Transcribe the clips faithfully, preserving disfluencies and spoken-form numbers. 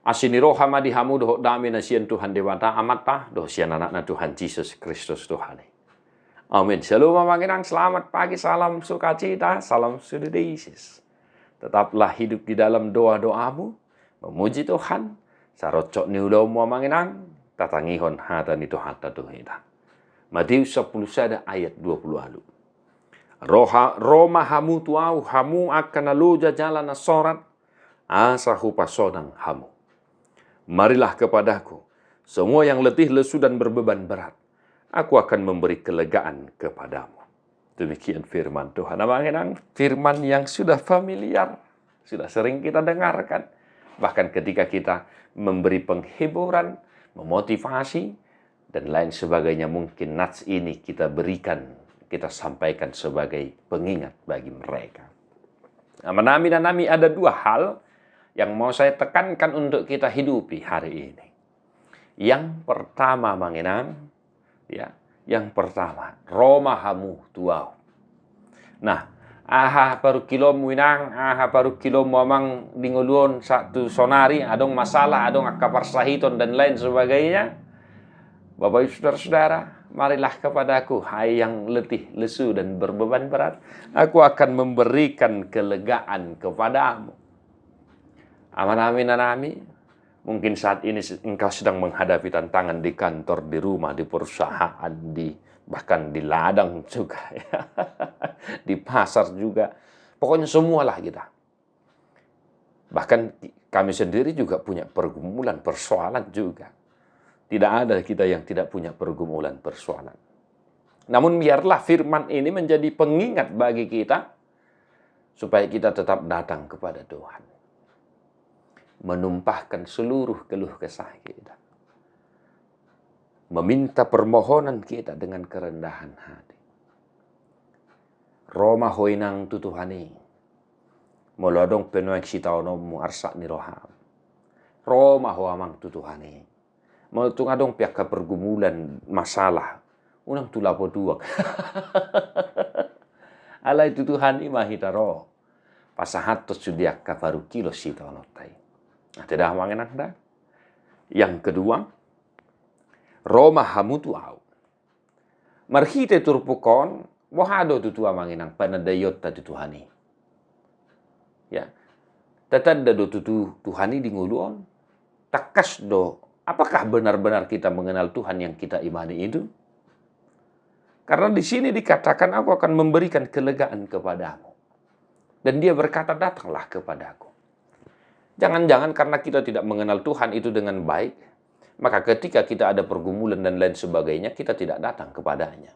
Asi ni roha ma di hamu dohot dame na sian Tuhan Debata Amanta dohot sian Anakna Tuhan Jesus Kristus Tuhan i. Amin. Shalom amang inang, selamat pagi, salam sukacita, salam sude Yesus. Tetaplah hidup di dalam doa-doamu, memuji Tuhan, saroncok ni ulaonmu amang inang, tatangihon hata ni Tuhanta tu hita. Matius sampulu sada ayat dua pulu ualu. Roha, ro ma hamu tu ahu, hamu angka na loja jala na sorat, asa hupasonang hamu. Marilah kepadaku, semua yang letih, lesu, dan berbeban berat. Aku akan memberi kelegaan kepadamu. Demikian firman Tuhan. Amang inang, firman yang sudah familiar, sudah sering kita dengarkan. Bahkan ketika kita memberi penghiburan, memotivasi, dan lain sebagainya, mungkin nats ini kita berikan, kita sampaikan sebagai pengingat bagi mereka. Amang nami, inang nami, ada dua hal yang mau saya tekankan untuk kita hidupi hari ini. Yang pertama, amang inang, ya, yang pertama, ro ma hamu tu ahu. Nah, aha parungkilonmu inang, aha parungkilonmu amang di ngolu on sahat tu sonari, adong masalah, adong angka parsahiton dan lain sebagainya. Bapak Ibu saudara-saudara, marilah kepadaku, hai yang letih, lesu, dan berbeban berat. Aku akan memberikan kelegaan kepadamu. Amang nami, inang nami, mungkin saat ini se-, engkau sedang menghadapi tantangan di kantor, di rumah, di perusahaan, di, bahkan di ladang juga, ya. Di pasar juga. Pokoknya semualah kita. Bahkan ki-, kami sendiri juga punya pergumulan, persoalan juga. Tidak ada kita yang tidak punya pergumulan, persoalan. Namun biarlah firman ini menjadi pengingat bagi kita, supaya kita tetap datang kepada Tuhan. Menumpahkan seluruh keluh kesah kita. Meminta permohonan kita dengan kerendahan hati. Ro ma ho inang tu Tuhan i. Molo adong pe nuaeng sitaononmu arsak ni roham. Ro ma ho amang tu Tuhan i. Molo tung adong pe angka pergumulan, masalah, unang tu lapo tuak. Alai tu Tuhan i ma hita ro. Pasahathon sude angka parungkilon sitaononta i. Ate da amang inang da. Yang kedua, ro ma hamu tu ahu. Marhite turpuk on, boha do tutu amang inang panandaionta tu Tuhan i? Ya. Tatanda do tutu Tuhan i di ngolu on? Tangkas do, apakah benar-benar kita mengenal Tuhan yang kita imani itu? Karena di sini dikatakan, "Aku akan memberikan kelegaan kepadamu." Dan dia berkata, "Datanglah kepadaku." Jangan-jangan karena kita tidak mengenal Tuhan itu dengan baik, maka ketika kita ada pergumulan dan lain sebagainya, kita tidak datang kepadanya.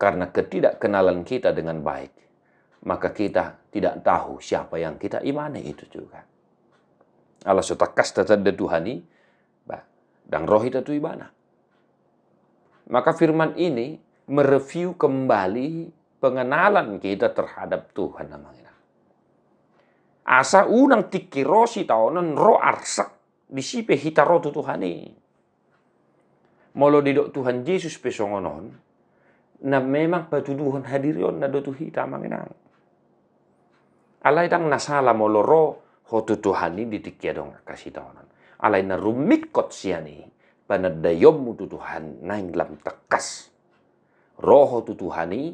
Karena ketidakkenalan kita dengan baik, maka kita tidak tahu siapa yang kita imani itu juga. Ala so tangkas tatanda Tuhan i, bah, ndang ro hita tu ibana. Maka firman ini mereview kembali pengenalan kita terhadap Tuhan, amang inang. Asa unang tingki ro sitaonon, ro arsak, disi pe hita ro tu Tuhan i. Molo didok Tuhan Jesus pe songon on, na memang patuduhon hadirionna do tu hita, amang inang. Alai ndang na sala molo ro ho tu Tuhan i di tingki adong angka sitaonon. Alai na rumingkot sian i, panandaionmu tu Tuhan naeng lam tangkas. Ro ho tu Tuhan i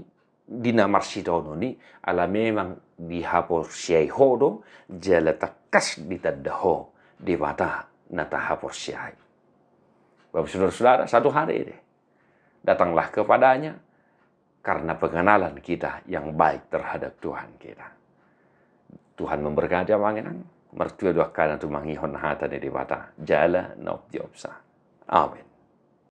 di na marsitaonon i, ala memang dihaporseai ho do, jala tangkas ditanda ho Debata na tahaporseai. Bapak, saudara-saudara, satu hari deh, datanglah kepadanya karena pengenalan kita yang baik terhadap Tuhan kita. Tuhan memberkati, amang inang. Martua do angka na tumangihon hata ni Debata jala na umjiomsa. Amin.